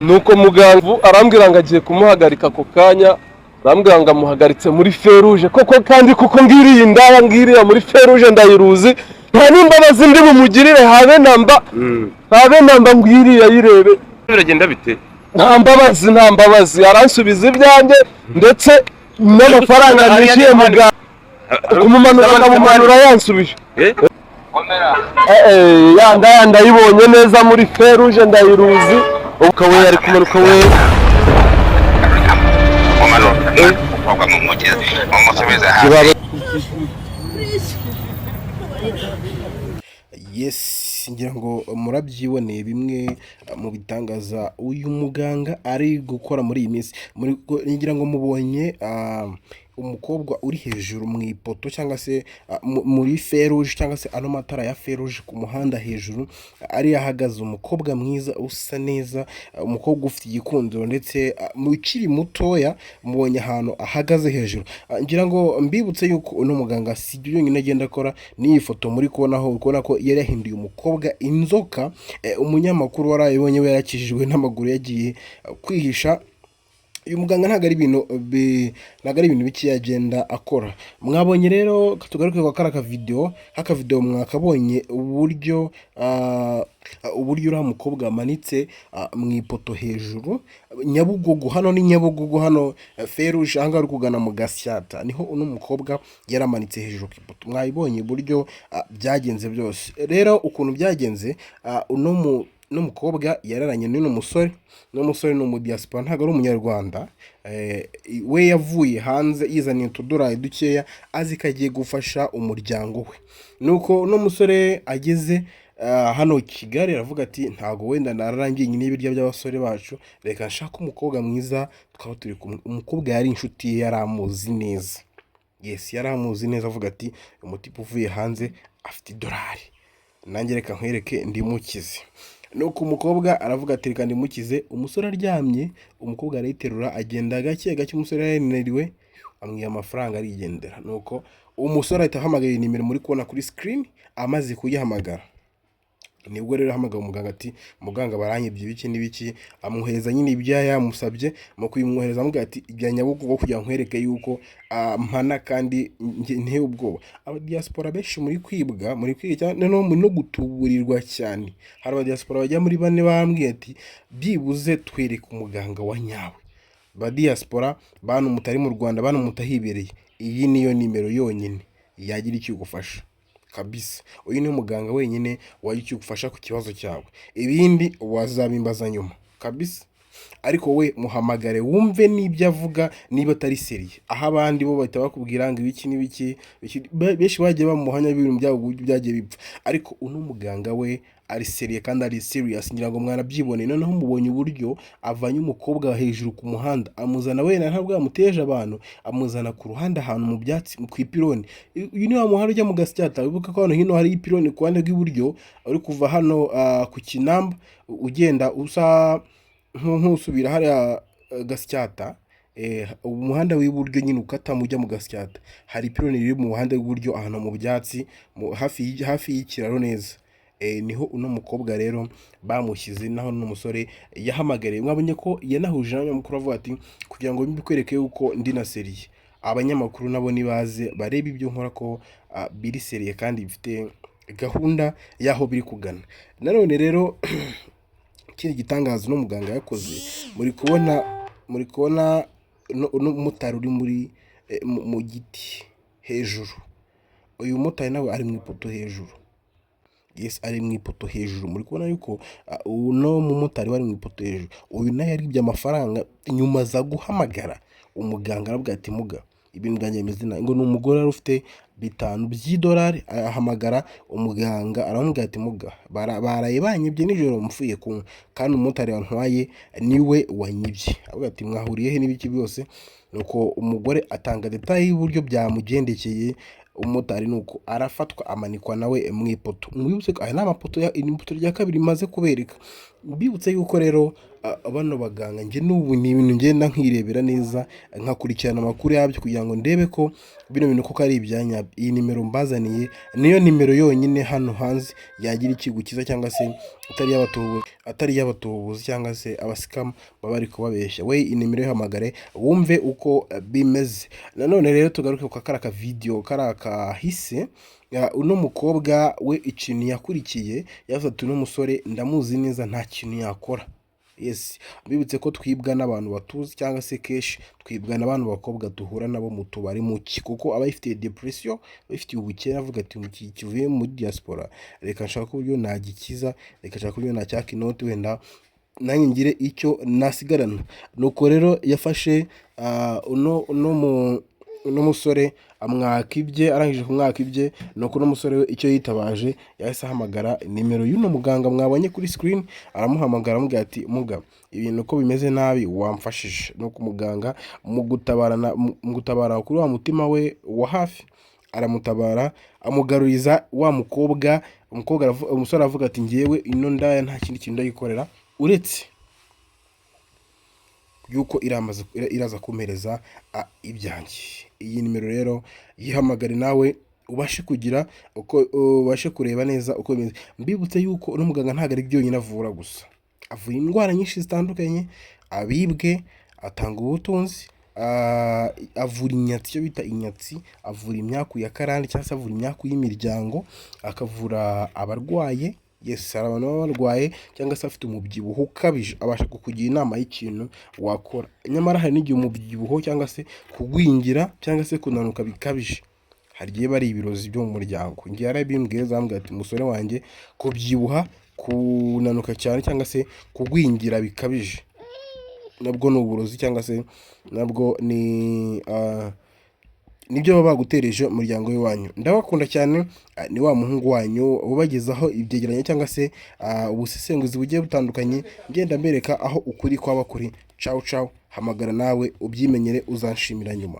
Nuko muganga arambwira ngo agiye kumuhagarika ako kanya, arambwira ngo amuhagaritse muri feruje koko, kandi kuko ngiriye indaya ngiriya muri feruje ndayiruzi, nta n'imbabazi ndi bumugirire habe namba, habe namba. Ngiriya yirebe. Biragenda bite? Nta mbabazi, nta mbabazi. Aransubiza ibyanjye ndetse n'amafaranga nishyuye muganga. Kumumanura akamumanura yansubije. Eh? Ya ndaya ndayibonye neza muri feruje ndayiruzi. Uka we ari kumanuka we. Mumanuka umukobwa mu mugezi, mumusubize hasi. Yes, ngira ngo murabyiboneye bimwe mu bitangaza uyu muganga ari gukora muri iyi minsi. Ngira ngo mubonye umukobwa uri hejuru mu ipoto cyangwa se muri feruje cyangwa se ano matara ya feruje ku muhanda hejuru, ariyo ahagaze umukobwa mwiza usa neza, umukobwa ufite igikundiro ndetse ukiri mutoya. Mubonye ahantu ahagaze hejuru. Ngira ngo mbibutse yuko uno muganga si ibyo byonyine agenda akora. N'iyi foto muri kubonaho, uri kubona ko yari yahinduye umukobwa inzoka. Umunyamakuru warayibonye we yarakijijwe n'amaguru, yagiye kwihisha. Uyu muganga ntabwo ari ibintu bike agenda akora. Mwabonye rero, tugaruke kwa kariya kavidewo. Kakavidewo mwakabonye uburyo uriya mukobwa amanitse mu ipoto hejuru Nyabugogo. Hano ni Nyabugogo, hano feruje ahangaha uri kugana mu Gasyata, niho uno mukobwa yaramanitse hejuru ku ipoto. Mwabibonye uburyo byagenze byose. Rero ukuntu byagenze, uno mukobwa yararanye n'uno musore. Uno musore ni umudiyasipora, ntabwo ari umunyarwanda. We yavuye hanze yizaniye utudorari dukeya, azi ko agiye gufasha umuryango we. Nuko uno musore ageze hano Kigali aravuga ati: "Ntabwo wenda nararangiye nyine ibiryo by'abasore bacu, reka nshake umukobwa mwiza twaba turi kumwe." Umukobwa yari inshuti ye, yari amuzi neza. Yes, yari amuzi neza. Avuga ati: "Umutipe uvuye hanze afite idolari, nanjye reka nkwereke ndimukize." Nuko umukobwa aravuga ati: "Reka ndimukize." Umusore aryamye, umukobwa arayiterura, agenda gake gake. Umusore yarananiwe, amwiha amafaranga arigendera. Nuko umusore ahita ahamagara iyi nimero muri kubona kuri screen. Amaze kuyihamagara, nibwo rero ahamagara umuganga ati: "Muganga, baranyibye ibiki n'ibiki." Amuhereza nyine ibyo yamusabye. Mu kubimwohereza amubwira ati: "Ibya Nyabugogo kugira ngo nkwereke yuko mpana kandi nteye ubwoba." Abadiyasipora benshi muri kwibwa, muri kwiga cyane, noneho muri no gutuburirwa cyane. Hari abadiyasipora bajya muri bane bambwiye ati: "Byibuze twereke umuganga wa nyawe." Ba diaspora, bantu mutari mu Rwanda, bantu mutahibereye, iyi niyo nimero yonyine yagira icyo igufasha kabisa. Uyu ni umuganga wenyine wagira icyo igufasha ku kibazo cyawe. Ibindi wazabimbaza nyuma kabisa, ariko we muhamagare wumve n'ibyo avuga niba atari sérieux. Aho abandi bo bahita bakubwira ngo ibiki n'ibiki benshi bagiye bamuhanya ibintu byabo uburyo byagiye bipfa, ariko uno muganga we ari sérieux kandi ari serious. Ngira ngo mwanabyiboneye. Noneho mubonye uburyo avanye umukobwa hejuru ku muhanda, amuzana wenda ntabwo yamuteje abantu, amuzana ku ruhande ahantu mu byatsi ku ipironi. Uyu ni wa muhanda ujya mu Gasyata. Wibuka ko hano hino hari ipironi ku ruhande rw'iburyo, uri kuva hano ku Kinamba ugenda usa nk'usubira hariya Gasyata. Umuhanda w'iburyo nyine ukatamo ujya mu Gasyata, hari ipironi riri mu ruhande rw'iburyo ahantu mu byatsi, hafi y'ikiraro neza. Niho uno mukobwa rero bamushyize, naho n'umusore yahamagariye. Mwabonye ko yanahuje n'abanyamakuru, avuga ati: "Kugira ngo mbikwereke yuko ndi na sérieux, abanyamakuru nabo nibaze barebe ibyo nkora ko biri sérieux kandi bifite gahunda y'aho biri kugana." Nanone rero ikindi gitangaza uno muganga yakoze, muri kubona uno mumotari uri muri mu giti hejuru. Uyu mumotari nawe ari mu ipoto hejuru. Yes, ari mu ipoto hejuru. Muri kubona yuko uno mumotari wari mu ipoto hejuru, uyu nawe yaribye amafaranga, nyuma aza guhamagara umuganga, aravuga ati: "Muga, ibintu byanjye bimeze nabi." Ngo ni umugore wari ufite 5 by'idolari. Ahamagara umuganga, aramubwira ati: "Muga, baraye banyibye nijoro mvuye kunywa, kandi umumotari wantwaye niwe wanyibye." Aravuga ati: "Mwahuriye he n'ibiki byose?" Nuko umugore atanga détails y'uburyo byamugendekeye. Umumotari nuko arafatwa, amanikwa nawe mu ipoto. Mwibutse ko aya ni amapoto, iri ipoto rya kabiri maze kubereka. Mbibutse yuko rero bano baganga, njye n'ubu ni ibintu ngenda nkirebera neza, nkakurikirana amakuru yabyo kugira ngo ndebe ko bino bintu koko ari ibyanyabyo. Iyi nimero mbazaniye niyo nimero yonyine hano hanze yagira ikigukiza, cyangwa se atari iy'abatubuzi, atari iy'abatubuzi cyangwa se abascammer baba bari kubabeshya. We iyi nimero ihamagare wumve uko bimeze. Nanone rero tugaruke ku kariya ka video kariya kahise. Uno mukobwa we ikintu yakurikiye, yavuze ati: "Uno musore ndamuzi neza, nta kintu yakora." Yes, mbibutse ko twibwa n'abantu batuzi, cyangwa se kenshi twibwa n'abantu bakobwa duhura nabo mu tubari mu ki, kuko aba yifitiye depression, aba yifitiye ubukene, avuga ati: "Iki kivuye muri diaspora, reka nshaka uburyo nagikiza, reka nshaka uburyo nacyaka inoti, wenda nanjye ngire icyo nasigarana." Nuko rero yafashe uno musore amwaka ibye. Arangije kumwaka ibye, nuko uno musore we icyo yitabaje, yahise ahamagara nimero y'uno muganga mwabonye kuri screen. Aramuhamagara, amubwira ati: "Muga, ibintu uko bimeze nabi, wamfashije?" Nuko umuganga mu gutabara kuri wa mutima we wa hafi, aramutabara, amugaruriza wa mukobwa. Umusore aravuga ati: "Ngewe ino ndaya nta kindi kintu ndayikorera uretse yuko iraza kumpereza ibyanjye." Iyi nimero rero yihamagare nawe ubashe kugira uko ubashe kureba neza uko bimeze. Mbibutse yuko uno muganga ntabwo ari byonyine avura gusa, avura indwara nyinshi zitandukanye, abibwe, atanga ubutunzi, avura inyatsi, icyo bita inyatsi, avura imyaku ya karande cyangwa se avura imyaku y'imiryango, akavura abarwaye. Yes, hari abantu baba barwaye cyangwa se afite umubyibuho ukabije, abasha kukugira inama y'ikintu wakora. Nyamara hari n'igihe umubyibuho cyangwa se kugwingira cyangwa se kunanuka bikabije, hari igihe biba ari ibirozi byo mu muryango. Njye yarabimbwiye, zambwira ati: "Umusore wanjye, kubyibuha, kunanuka cyane cyangwa se kugwingira bikabije nabwo ni uburozi, cyangwa se nabwo ni nibyo baba bagutereje umuryango w'iwanyu." Ndabakunda cyane, ni wa muhungu wanyu ubagezaho ibyegeranyo cyangwa se ubusesenguzi bugiye butandukanye, ngenda mbereka aho ukuri kwaba kuri. Cawu cawu, hamagara nawe ubyimenyere, uzanshimira nyuma.